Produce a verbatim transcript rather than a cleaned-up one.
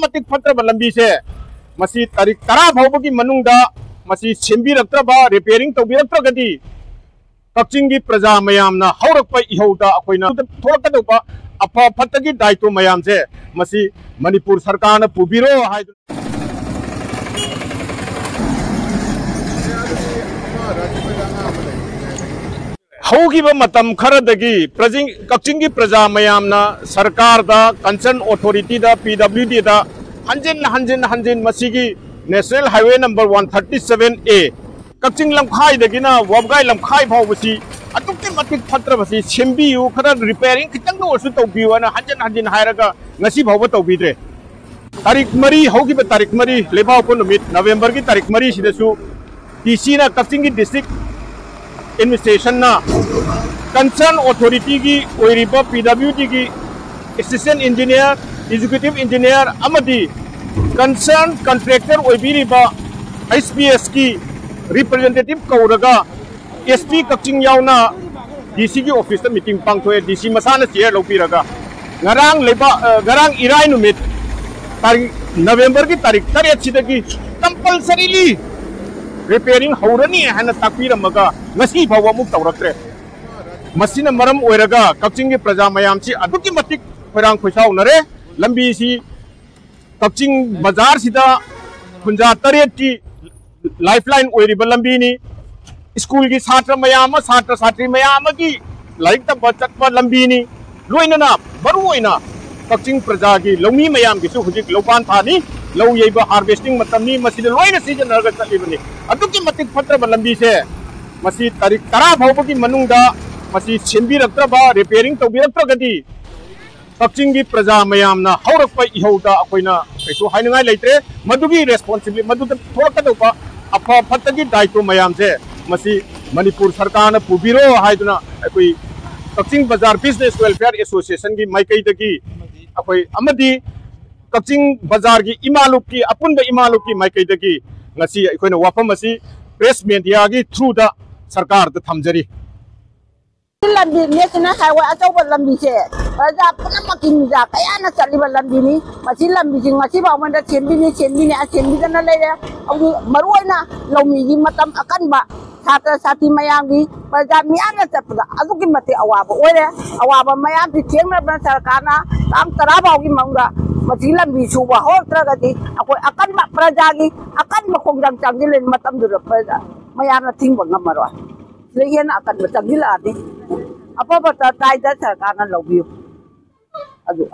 ꯃꯇꯤꯛ ꯐꯠꯇ꯭ꯔꯕ ꯂꯝꯕꯤꯁꯦ ꯃꯁꯤ ꯇꯥꯔꯤꯛ ꯇꯔꯥ ꯐꯥꯎꯕꯒꯤ ꯃꯅꯨꯡꯗ ꯃꯁꯤ ꯁꯦꯝꯕꯤꯔꯛꯇ꯭ꯔꯕ, ꯔꯤꯄꯦꯌꯔꯤꯡ ꯇꯧꯕꯤꯔꯛꯇ꯭ꯔꯒꯗꯤ ꯀꯛꯆꯤꯡꯒꯤ ꯄ꯭ꯔꯖꯥ ꯃꯌꯥꯝꯅ ꯍꯧꯔꯛꯄ ꯏꯍꯧꯗ ꯑꯩꯈꯣꯏꯅ ꯊꯣꯛꯂꯛꯀꯗꯧꯕ ꯑꯐ ꯐꯠꯇꯒꯤ ꯗꯥꯏꯇꯣ ꯃꯌꯥꯝꯁꯦ ꯃꯁꯤ ꯃꯅꯤꯄꯨꯔ ꯁꯔꯀꯥꯔꯅ ꯄꯨꯕꯤꯔꯣ ꯍꯥꯏꯗꯨꯅ ꯍꯧꯈꯤꯕ ꯃꯇꯝ ꯈꯔꯗꯒꯤ ꯄ꯭ꯔꯖꯤꯡ-, ꯀꯛꯆꯤꯡꯒꯤ ꯄ꯭ꯔꯖꯥ ꯃꯌꯥꯝꯅ ꯁꯔꯀꯥꯔꯗ, ꯀꯟꯁꯔꯟ ꯑꯣꯊꯣꯔꯤꯇꯤꯗ, ꯄꯤ ꯗꯕ꯭ꯂꯤꯎ ꯗꯤꯗ ꯍꯟꯖꯤꯟ ꯍꯟꯖꯤꯟ ꯍꯟꯖꯤꯟ ꯃꯁꯤꯒꯤ national highway number one thirty seven A, ꯀꯛꯆꯤꯡ ꯂꯝꯈꯥꯏꯗꯒꯤꯅ ꯋꯥꯕꯒꯥꯏ ꯂꯝꯈꯥꯏ ꯐꯥꯎꯕꯁꯤ ꯑꯗꯨꯛꯀꯤ ꯃꯇꯤꯛ ꯐꯠꯇ꯭ꯔꯕꯁꯤ ꯁꯦꯝꯕꯤꯌꯨ, ꯈꯔ ꯔꯤꯄꯦꯌꯔꯤꯡ ꯈꯤꯇꯪꯗ ꯑꯣꯏꯔꯁꯨ ꯇꯧꯕꯤꯌꯨ ꯍꯥꯏꯅ ꯍꯟꯖꯤꯟ ꯍꯟꯖꯤꯟ ꯍꯥꯏꯔꯒ ꯉꯁꯤ ꯐꯥꯎꯕ ꯇꯧꯕꯤꯗ꯭ꯔꯦ꯫ ꯇꯥꯔꯤꯛ ꯃꯔꯤ, ꯍꯧꯈꯤꯕ ꯇꯥꯔꯤꯛ ꯃꯔꯤ, ꯂꯩꯕꯥꯛꯄꯣꯛꯄ ꯅꯨꯃꯤꯠ, ꯅꯕꯦꯝꯕꯔꯒꯤ ꯇꯥꯔꯤꯛ ꯃꯔꯤꯁꯤꯗꯁꯨ ꯗꯤ ꯁꯤꯅ, ꯀꯛꯆꯤꯡꯒꯤ ꯗꯤꯁꯇ꯭ꯔꯤꯛ ꯑꯦꯗꯃꯤꯅꯤꯁꯇ꯭ꯔꯦꯁꯟꯅ ꯀꯟꯁꯔꯟ ꯑꯣꯊꯣꯔꯤꯇꯤꯒꯤ ꯑꯣꯏꯔꯤꯕ ꯄꯤ ꯗꯕ꯭ꯂꯤꯎ ꯗꯤꯒꯤ ꯑꯦꯁꯤꯁꯇꯦꯟ ꯏꯟꯖꯤꯅꯤꯌꯥꯔ, ꯑꯦꯛꯖꯤꯀ꯭ꯌꯨꯇꯤꯚ ꯏꯟꯖꯤꯅꯤꯌꯥꯔ ꯑꯃꯗꯤ ꯀꯟꯁꯔꯟ ꯀꯟꯇ꯭ꯔꯦꯛꯇꯔ ꯑꯣꯏꯕꯤꯔꯤꯕ ꯑꯩꯆ ꯄꯤ ꯑꯦꯁꯀꯤ ꯔꯤꯄ꯭ꯔꯖꯦꯟꯇꯦꯇꯤꯚ ꯀꯧꯔꯒ ꯑꯦꯁ ꯄꯤ ꯀꯛꯆꯤꯡ ꯌꯥꯎꯅ ꯗꯤ ꯁꯤꯒꯤ ꯑꯣꯐꯤꯁꯇ ꯃꯤꯇꯤꯡ ꯄꯥꯡꯊꯣꯛꯑꯦ, ꯗꯤ ꯁꯤ ꯃꯁꯥꯅ ꯆꯤꯌꯔ ꯂꯧꯕꯤꯔꯒ꯫ ꯉꯔꯥꯡ ꯂꯩꯕꯥꯛ, ꯑ, ꯉꯔꯥꯡ ꯏꯔꯥꯏ ꯅꯨꯃꯤꯠ, ꯇꯥꯔꯤꯛ, ꯅꯕꯦꯝꯕꯔꯒꯤ ꯇꯥꯔꯤꯛ ꯇꯔꯦꯠꯁꯤꯗꯒꯤ ꯀꯝꯄꯜꯁꯔꯤꯂꯤ ꯔꯤꯄꯦꯌꯔꯤꯡ ꯍꯧꯔꯅꯤ ꯍꯥꯏꯅ ꯇꯥꯛꯄꯤꯔꯝꯃꯒ ꯉꯁꯤ ꯐꯥꯎꯕ ꯑꯃꯨꯛ ꯇꯧꯔꯛꯇ꯭ꯔꯦ꯫ ꯃꯁꯤꯅ ꯃꯔꯝ ꯑꯣꯏꯔꯒ ꯀꯛꯆꯤꯡꯒꯤ ꯄ꯭ꯔꯖꯥ ꯃꯌꯥꯝꯁꯤ ꯑꯗꯨꯛꯀꯤ ꯃꯇꯤꯛ ꯈꯣꯏꯔꯥꯡ ꯈꯣꯏꯁꯥꯎꯅꯔꯦ꯫ ꯂꯝꯕꯤꯁꯤ ꯀꯛꯆꯤꯡ ꯕꯖꯥꯔꯁꯤꯗ ꯈꯨꯟꯖꯥ ꯇꯔꯦꯠꯀꯤ ꯂꯥꯏꯐ ꯂꯥꯏꯟ ꯑꯣꯏꯔꯤꯕ ꯂꯝꯕꯤꯅꯤ꯫ ꯁ꯭ꯀꯨꯜꯒꯤ ꯁꯥꯇ꯭ꯔ ꯃꯌꯥꯝ ꯑꯃ, ꯁꯥꯇ꯭ꯔ ꯁꯥꯇ꯭ꯔꯤ ꯃꯌꯥꯝ ꯑꯃꯒꯤ ꯂꯥꯏꯔꯤꯛ ꯇꯝꯕ ꯆꯠꯄ ꯂꯝꯕꯤꯅꯤ꯫ ꯂꯣꯏꯅꯅ ꯃꯔꯨꯑꯣꯏꯅ ꯀꯛꯆꯤꯡ ꯄ꯭ꯔꯖꯥꯒꯤ ꯂꯧꯃꯤ ꯃꯌꯥꯝꯒꯤꯁꯨ ꯍꯧꯖꯤꯛ ꯂꯧꯄꯥꯟ ꯊꯥꯅꯤ, ꯂꯧ ꯌꯩꯕ, ꯍꯥꯔꯚꯦꯁꯇꯤꯡ ꯃꯇꯝꯅꯤ, ꯃꯁꯤꯗ ꯂꯣꯏꯅ ꯁꯤꯖꯤꯟꯅꯔꯒ ꯆꯠꯂꯤꯕꯅꯤ꯫ ꯑꯗꯨꯛꯀꯤ ꯃꯇꯤꯛ ꯐꯠꯇ꯭ꯔꯕ ꯂꯝꯕꯤꯁꯦ ꯃꯁꯤ ꯇꯥꯔꯤꯛ ꯇꯔꯥ ꯐꯥꯎꯕꯒꯤ ꯃꯅꯨꯡꯗ ꯃꯁꯤ ꯁꯦꯝꯕꯤꯔꯛꯇ꯭ꯔꯕ, ꯔꯤꯄꯦꯌꯔꯤꯡ ꯇꯧꯕꯤꯔꯛꯇ꯭ꯔꯒꯗꯤ ꯀꯛꯆꯤꯡꯒꯤ ꯄ꯭ꯔꯖꯥ ꯃꯌꯥꯝꯅ ꯍꯧꯔꯛꯄ ꯏꯍꯧꯗ ꯑꯩꯈꯣꯏꯅ ꯀꯩꯁꯨ ꯍꯥꯏꯅꯤꯡꯉꯥꯏ ꯂꯩꯇ꯭ꯔꯦ꯫ ꯃꯗꯨꯒꯤ ꯔꯦꯁꯄꯣꯟꯁꯤꯕꯤꯂꯤꯇꯤ, ꯃꯗꯨꯗ ꯊꯣꯛꯂꯛꯀꯗꯧꯕ ꯑꯐ ꯐꯠꯇꯒꯤ ꯗꯥꯏꯇꯣ ꯃꯌꯥꯝꯁꯦ ꯃꯁꯤ ꯃꯅꯤꯄꯨꯔ ꯁꯔꯀꯥꯔꯅ ꯄꯨꯕꯤꯔꯣ ꯍꯥꯏꯗꯨꯅ ꯑꯩꯈꯣꯏ ꯀꯛꯆꯤꯡ ꯕꯖꯥꯔ ꯕꯤꯖꯤꯅꯦꯁ ꯋꯦꯜꯐꯤꯌꯔ ꯑꯦꯁꯣꯁꯤꯌꯦꯁꯟꯒꯤ ꯃꯥꯏꯀꯩꯗꯒꯤ ꯑꯩꯈꯣꯏ ꯑꯃꯗꯤ ꯀꯛꯆꯤꯡ ꯕꯖꯥꯔꯒꯤ ꯏꯃꯥ ꯂꯨꯞꯀꯤ, ꯑꯄꯨꯟꯕ ꯏꯃꯥ ꯂꯨꯞꯀꯤ ꯃꯥꯏꯀꯩꯗꯒꯤ ꯉꯁꯤ ꯑꯩꯈꯣꯏꯅ ꯋꯥꯐꯝ ꯑꯁꯤ ꯄ꯭ꯔꯦꯁ ꯃꯦꯗꯤꯌꯥꯒꯤ ꯊ꯭ꯔꯨꯗ ꯁꯔꯀꯥꯔꯗ ꯊꯝꯖꯔꯤ꯫ ꯂꯝꯕꯤ ꯅꯦꯁꯅꯦꯜ ꯍꯥꯏꯋꯦ ꯑꯆꯧꯕ ꯂꯝꯕꯤꯁꯦ ꯄ꯭ꯔꯖꯥ ꯄꯨꯝꯅꯃꯛꯀꯤ ꯃꯤꯖꯥ ꯀꯌꯥꯅ ꯆꯠꯂꯤꯕ ꯂꯝꯕꯤꯅꯤ꯫ ꯃꯁꯤ ꯂꯝꯕꯤꯁꯤ ꯉꯁꯤ ꯐꯥꯎꯕꯗ ꯁꯦꯝꯕꯤꯅꯤ, ꯁꯦꯝꯕꯤꯅꯤ, ꯁꯦꯝꯕꯤꯗꯅ ꯂꯩꯔꯦ꯫ ꯍꯧꯖꯤꯛ ꯃꯔꯨꯑꯣꯏꯅ ꯂꯧꯃꯤꯒꯤ ꯃꯇꯝ ꯑꯀꯟꯕ, ꯁꯥꯇ꯭ꯔ ꯁꯥꯇ꯭ꯔꯤ ꯃꯌꯥꯝꯒꯤ, ꯄ꯭ꯔꯖꯥ ꯃꯤꯌꯥꯝꯅ ꯆꯠꯄꯗ ꯑꯗꯨꯛꯀꯤ ꯃꯇꯤꯛ ꯑꯋꯥꯕ ꯑꯣꯏꯔꯦ꯫ ꯑꯋꯥꯕ ꯃꯌꯥꯝꯁꯤ ꯊꯦꯡꯅꯕꯅ ꯁꯔꯀꯥꯔꯅ ꯇꯥꯡ ꯇꯔꯥ ꯐꯥꯎꯒꯤ ꯃꯅꯨꯡꯗ ꯃꯁꯤ ꯂꯝꯕꯤ ꯁꯨꯕ ꯍꯧꯔꯛꯇ꯭ꯔꯒꯗꯤ ꯑꯩꯈꯣꯏ ꯑꯀꯟꯕ ꯄ꯭ꯔꯖꯥꯒꯤ ꯑꯀꯟꯕ ꯈꯣꯡꯖꯪ ꯆꯪꯁꯤꯜꯂꯛꯄ ꯃꯇꯝꯗꯨꯗ ꯄ꯭ꯔꯖꯥ ꯃꯌꯥꯝꯅ ꯊꯤꯡꯕ ꯉꯝꯃꯔꯣꯏ꯫ ꯁꯤꯗ ꯍꯦꯟꯅ ꯑꯀꯟꯕ ꯆꯪꯁꯤꯜꯂꯛꯑꯗꯤ ꯑꯐꯕ ꯇꯥꯏꯗ ꯁꯔꯀꯥꯔꯅ ꯂꯧꯕꯤꯌꯨ꯫ ꯑꯗꯨ